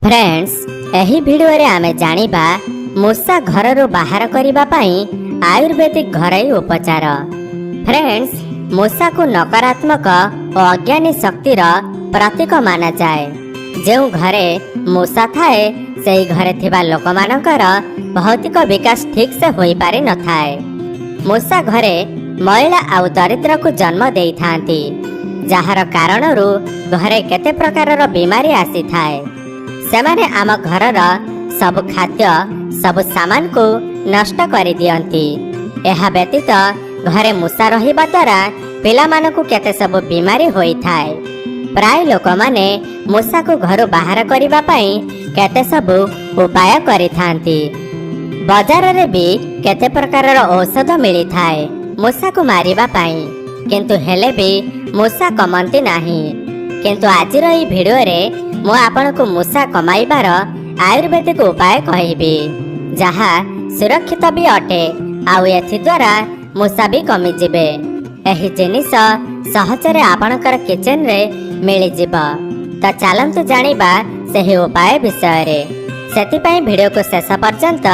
Friends, ଏହି ଭିଡ଼ିଓରେ ଆମେ ଜାଣିବା ମୂଷା ଘରରୁ ବାହାର କରିବା ପାଇଁ ଆୟୁର୍ବେଦିକ ଘରୋଇ ଉପଚାର। ଫ୍ରେଣ୍ଡସ୍, ମୂଷାକୁ ନକାରାତ୍ମକ ଓ ଅଜ୍ଞାନୀ ଶକ୍ତିର ପ୍ରତୀକ ମାନାଯାଏ। ଯେଉଁ ଘରେ ମୂଷା ଥାଏ, ସେହି ଘରେ ଥିବା ଲୋକମାନଙ୍କର ଭୌତିକ ବିକାଶ ଠିକ୍ ସେ ହୋଇପାରି ନଥାଏ। ମୂଷା ଘରେ ମଇଳା ଆଉ ଦରିଦ୍ରକୁ ଜନ୍ମ ଦେଇଥାନ୍ତି, ଯାହାର କାରଣରୁ ଘରେ କେତେ ପ୍ରକାରର ବିମାରୀ ଆସିଥାଏ। ସେମାନେ ଆମ ଘରର ସବୁ ଖାଦ୍ୟ, ସବୁ ସାମାନକୁ ନଷ୍ଟ କରିଦିଅନ୍ତି। ଏହା ବ୍ୟତୀତ ଘରେ ମୂଷା ରହିବା ଦ୍ୱାରା ପିଲାମାନଙ୍କୁ କେତେ ସବୁ ବିମାରୀ ହୋଇଥାଏ। ପ୍ରାୟ ଲୋକମାନେ ମୂଷାକୁ ଘରୁ ବାହାର କରିବା ପାଇଁ କେତେ ସବୁ ଉପାୟ କରିଥାନ୍ତି। ବଜାରରେ ବି କେତେ ପ୍ରକାରର ଔଷଧ ମିଳିଥାଏ ମୂଷାକୁ ମାରିବା ପାଇଁ, କିନ୍ତୁ ହେଲେ ବି ମୂଷା କମନ୍ତି ନାହିଁ। କିନ୍ତୁ ଆଜିର ଏହି ଭିଡ଼ିଓରେ ମୁଁ ଆପଣଙ୍କୁ ମୂଷା କମାଇବାର ଆୟୁର୍ବେଦିକ ଉପାୟ କହିବି, ଯାହା ସୁରକ୍ଷିତ ବି ଅଟେ ଆଉ ଏଥିଦ୍ୱାରା ମୂଷା ବି କମିଯିବେ। ଏହି ଜିନିଷ ସହଜରେ ଆପଣଙ୍କର କିଚେନରେ ମିଳିଯିବ। ତ ଚାଲନ୍ତୁ ଜାଣିବା ସେହି ଉପାୟ ବିଷୟରେ। ସେଥିପାଇଁ ଭିଡ଼ିଓକୁ ଶେଷ ପର୍ଯ୍ୟନ୍ତ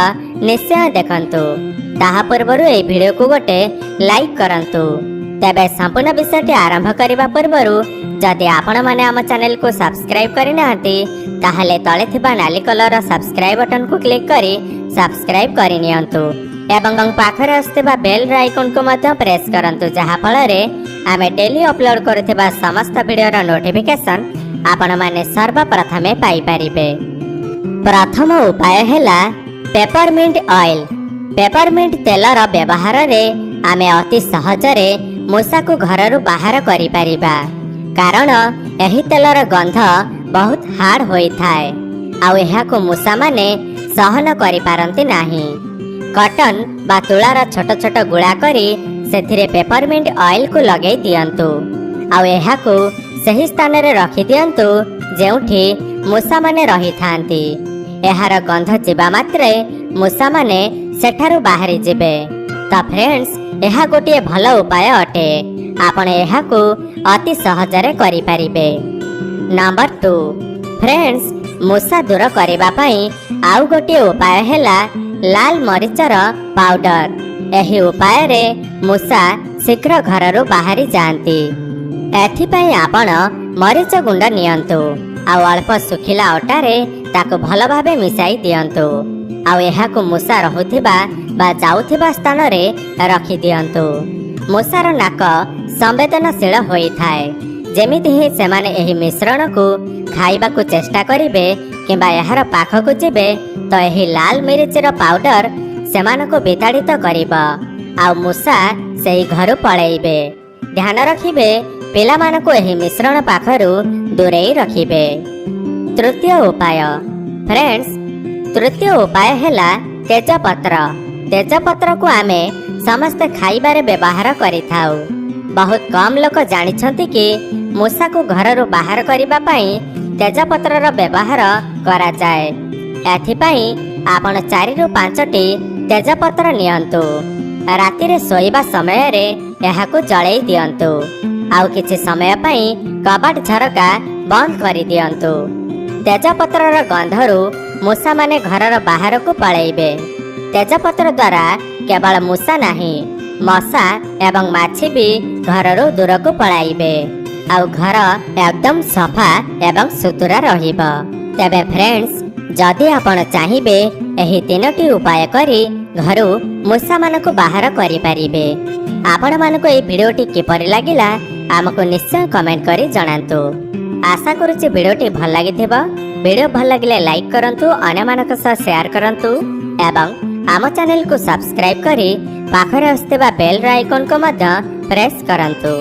ନିଶ୍ଚୟ ଦେଖନ୍ତୁ। ତାହା ପୂର୍ବରୁ ଏହି ଭିଡ଼ିଓକୁ ଗୋଟେ ଲାଇକ୍ କରନ୍ତୁ। ତେବେ ସମ୍ପୂର୍ଣ୍ଣ ବିଷୟଟି ଆରମ୍ଭ କରିବା ପୂର୍ବରୁ ଯଦି ଆପଣମାନେ ଆମ ଚ୍ୟାନେଲକୁ ସବସ୍କ୍ରାଇବ୍ କରିନାହାନ୍ତି, ତାହେଲେ ତଳେ ଥିବା ନାଲି କଲରର ସବସ୍କ୍ରାଇବ୍ ବଟନକୁ କ୍ଲିକ୍ କରି ସବସ୍କ୍ରାଇବ୍ କରିନିଅନ୍ତୁ ଏବଂ ପାଖରେ ଆସୁଥିବା ବେଲ୍ର ଆଇକନକୁ ମଧ୍ୟ ପ୍ରେସ୍ କରନ୍ତୁ, ଯାହାଫଳରେ ଆମେ ଡେଲି ଅପଲୋଡ୍ କରୁଥିବା ସମସ୍ତ ଭିଡ଼ିଓର ନୋଟିଫିକେସନ୍ ଆପଣମାନେ ସର୍ବପ୍ରଥମେ ପାଇପାରିବେ। ପ୍ରଥମ ଉପାୟ ହେଲା ପେପରମିଣ୍ଟ ଅଏଲ। ପେପରମିଣ୍ଟ ତେଲର ବ୍ୟବହାରରେ ଆମେ ଅତି ସହଜରେ ମୂଷାକୁ ଘରରୁ ବାହାର କରିପାରିବା, କାରଣ ଏହି ତେଲର ଗନ୍ଧ ବହୁତ ହାର୍ଡ ହୋଇଥାଏ ଆଉ ଏହାକୁ ମୂଷାମାନେ ସହନ କରିପାରନ୍ତି ନାହିଁ। କଟନ ବା ତୁଳାର ଛୋଟ ଛୋଟ ଗୁଳା କରି ସେଥିରେ ପେପରମିଣ୍ଟ ଅଏଲକୁ ଲଗାଇ ଦିଅନ୍ତୁ ଆଉ ଏହାକୁ ସେହି ସ୍ଥାନରେ ରଖିଦିଅନ୍ତୁ ଯେଉଁଠି ମୂଷାମାନେ ରହିଥାନ୍ତି। ଏହାର ଗନ୍ଧ ଯିବା ମାତ୍ରେ ମୂଷାମାନେ ସେଠାରୁ ବାହାରି ଯିବେ। ତ ଫ୍ରେଣ୍ଡସ୍, ଏହା ଗୋଟିଏ ଭଲ ଉପାୟ ଅଟେ। ଆପଣ ଏହାକୁ ଅତି ସହଜରେ କରିପାରିବେ। ନମ୍ବର 2, ଫ୍ରେଣ୍ଡସ୍, ମୂଷା ଦୂର କରିବା ପାଇଁ ଆଉ ଗୋଟିଏ ଉପାୟ ହେଲା ଲାଲ ମରିଚର ପାଉଡର। ଏହି ଉପାୟରେ ମୂଷା ଶୀଘ୍ର ଘରରୁ ବାହାରି ଯାଆନ୍ତି। ଏଥିପାଇଁ ଆପଣ ମରିଚ ଗୁଣ୍ଡ ନିଅନ୍ତୁ ଆଉ ଅଳ୍ପ ଶୁଖିଲା ଅଟାରେ ତାକୁ ଭଲ ଭାବେ ମିଶାଇ ଦିଅନ୍ତୁ ଆଉ ଏହାକୁ ମୂଷା ରହୁଥିବା ବା ଯାଉଥିବା ସ୍ଥାନରେ ରଖିଦିଅନ୍ତୁ। ମୂଷାର ନାକ ସମ୍ବେଦନଶୀଳ ହୋଇଥାଏ। ଯେମିତି ହିଁ ସେମାନେ ଏହି ମିଶ୍ରଣକୁ ଖାଇବାକୁ ଚେଷ୍ଟା କରିବେ କିମ୍ବା ଏହାର ପାଖକୁ ଯିବେ, ତ ଏହି ଲାଲ ମିରିଚର ପାଉଡର ସେମାନଙ୍କୁ ବିତାଡ଼ିତ କରିବ ଆଉ ମୂଷା ସେହି ଘରୁ ପଳେଇବେ। ଧ୍ୟାନ ରଖିବେ, ପିଲାମାନଙ୍କୁ ଏହି ମିଶ୍ରଣ ପାଖରୁ ଦୂରେଇ ରଖିବେ। ତୃତୀୟ ଉପାୟ, ଫ୍ରେଣ୍ଡସ୍, ତୃତୀୟ ଉପାୟ ହେଲା ତେଜପତ୍ର। ତେଜପତ୍ରକୁ ଆମେ ସମସ୍ତେ ଖାଇବାରେ ବ୍ୟବହାର କରିଥାଉ। ବହୁତ କମ୍ ଲୋକ ଜାଣିଛନ୍ତି କି ମୂଷାକୁ ଘରରୁ ବାହାର କରିବା ପାଇଁ ତେଜପତ୍ରର ବ୍ୟବହାର କରାଯାଏ। ଏଥିପାଇଁ ଆପଣ 4ରୁ 5ଟି ତେଜପତ୍ର ନିଅନ୍ତୁ। ରାତିରେ ଶୋଇବା ସମୟରେ ଏହାକୁ ଜଳେଇ ଦିଅନ୍ତୁ ଆଉ କିଛି ସମୟ ପାଇଁ କବାଟ ଝରକା ବନ୍ଦ କରିଦିଅନ୍ତୁ। ତେଜପତ୍ରର ଗନ୍ଧରୁ ମୂଷାମାନେ ଘରର ବାହାରକୁ ପଳେଇବେ। ତେଜପତ୍ର ଦ୍ୱାରା କେବଳ ମୂଷା ନାହିଁ, ମଶା ଏବଂ ମାଛି ବି ଘରରୁ ଦୂରକୁ ପଳାଇବେ ଆଉ ଘର ଏକଦମ ସଫା ଏବଂ ସୁତୁରା ରହିବ। ତେବେ ଫ୍ରେଣ୍ଡସ୍, ଯଦି ଆପଣ ଚାହିଁବେ, ଏହି ତିନୋଟି ଉପାୟ କରି ଘରୁ ମୂଷାମାନଙ୍କୁ ବାହାର କରିପାରିବେ। ଆପଣମାନଙ୍କୁ ଏହି ଭିଡ଼ିଓଟି କିପରି ଲାଗିଲା, ଆମକୁ ନିଶ୍ଚୟ କମେଣ୍ଟ କରି ଜଣାନ୍ତୁ। ଆଶା କରୁଛି ଭିଡ଼ିଓଟି ଭଲ ଲାଗିଥିବ। ଭିଡ଼ିଓ ଭଲ ଲାଗିଲେ ଲାଇକ୍ କରନ୍ତୁ, ଅନ୍ୟମାନଙ୍କ ସହ ସେୟାର କରନ୍ତୁ ଏବଂ ଆମ ଚ୍ୟାନେଲକୁ ସବସ୍କ୍ରାଇବ୍ କରି ପାଖରେ ଆସୁଥିବା ବେଲ୍ର ଆଇକନକୁ ମଧ୍ୟ ପ୍ରେସ୍ କରନ୍ତୁ।